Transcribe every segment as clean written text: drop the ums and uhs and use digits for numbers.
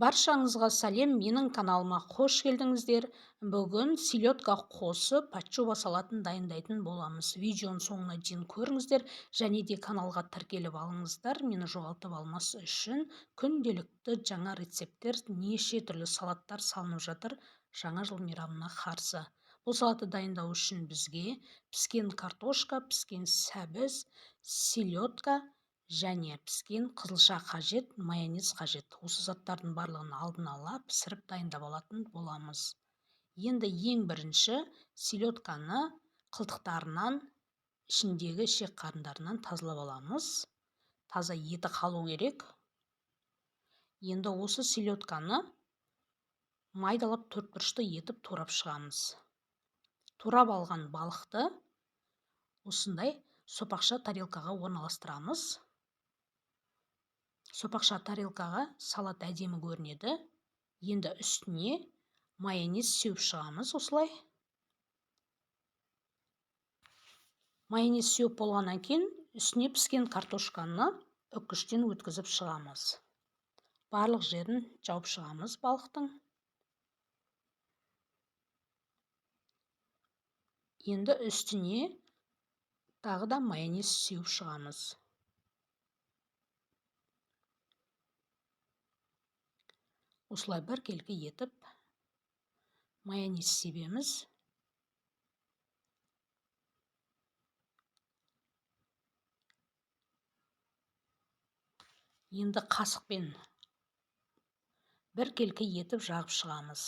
Баршаңызға сәлем, менің каналыма қош келдіңіздер. Бүгін селедка қосып патчуба салатын дайындайтын боламыз. Видеоның соңына дейін көріңіздер және де каналға тіркеліп алыңыздар. Мені жоғалтып алмас үшін күнделікті жаңа рецепттер, неше түрлі салаттар салынып жатыр жаңа жыл мейрамына қарсы. Бұл салатты дайындау үшін бізге піскен картошка, піскен сәбіз, селедка және піскен қызылша қажет, майонез қажет. Осы заттардың барлығын алдын ала пісіріп дайындап алатын боламыз. Енді ең бірінші селедканы қылтықтарынан, ішіндегі ішек қарындарынан тазалап аламыз. Таза еті қалу керек. Енді осы селедканы майдалап төрт бұрышты етіп турап шығамыз. Турап алған балықты осындай сопақша тарелкаға орналастырамыз. Сопақша тарелкаға салат әдемі көрінеді. Енді үстіне майонез сеуіп шығамыз осылай. Майонез сеуіп болғаннан кейін үстіне піскен картошканы үккіштен өткізіп шығамыз. Барлық жерін жауып шығамыз балықтың. Енді үстіне тағы да майонез сеуіп шығамыз. Осылай біркелкі етіп майонез себеміз. Енді қасықпен біркелкі етіп жағып шығамыз.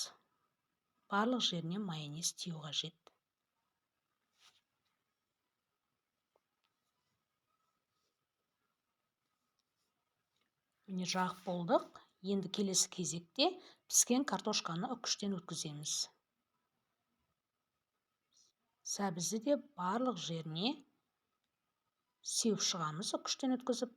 Барлық жеріне майонез тию қажет. Міне жағып болдық. Енді келесі кезекте піскен картошканы үккіштен өткіземіз. Сәбізді де барлық жеріне сеуіп шығамыз үккіштен өткізіп.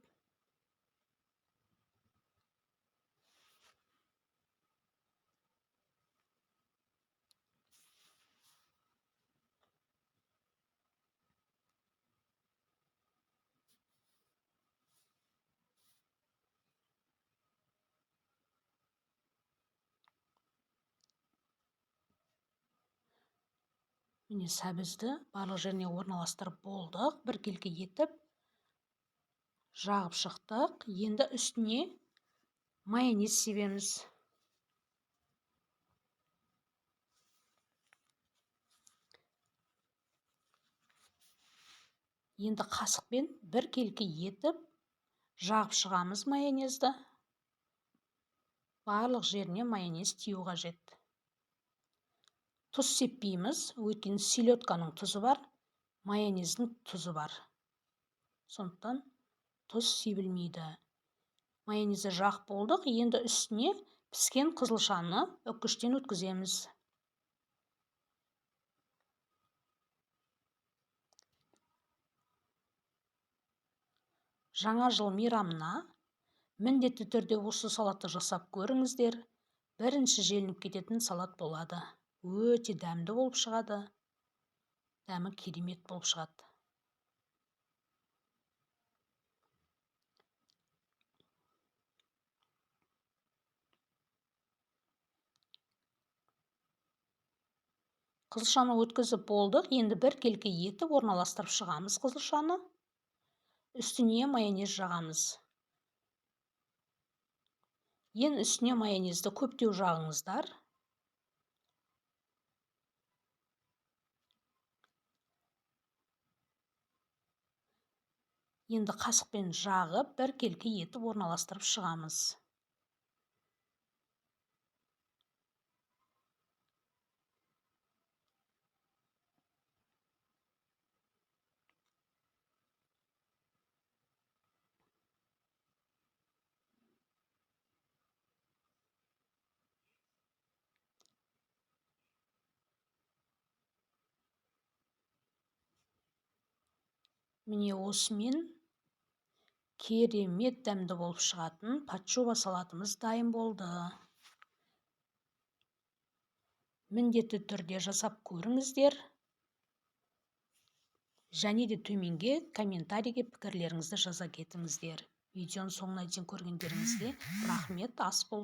Міне сәбізді барлық жеріне орналастырып болдық. Біркелкі етіп жағып шықтық. Енді үстіне майонез себеміз. Енді қасықпен біркелкі етіп жағып шығамыз майонезді. Барлық жеріне майонез тию қажет. Тұз сеппейміз, өйткені селедканың тұзы бар, майонездің тұзы бар. Сондықтан тұз себілмейді. Майонезді жағып болдық. Енді үстіне піскен қызылшаны үккіштен өткіземіз. Жаңа жыл мейрамына міндетті түрде осы салатты жасап көріңіздер. Бірінші желініп кететін салат болады. Өте дәмді болып шығады. Дәмі керемет болып шығады. Қызылшаны өткізіп болдық. Енді біркелкі етіп орналастырып шығамыз қызылшаны. Үстіне майонез жағамыз. Ең үстіне майонезді көптеу жағыңыздар. Енді қасықпен жағып, біркелкі етіп орналастырып шығамыз. Міне осымен керемет дәмді болып шығатын патчуба салатымыз дайын болды. Міндетті түрде жасап көріңіздер. Және де төменге комментарийге пікірлеріңізді жаза кетіңіздер. Видеоның соңына дейін көргендеріңізге рахмет, ас болсын.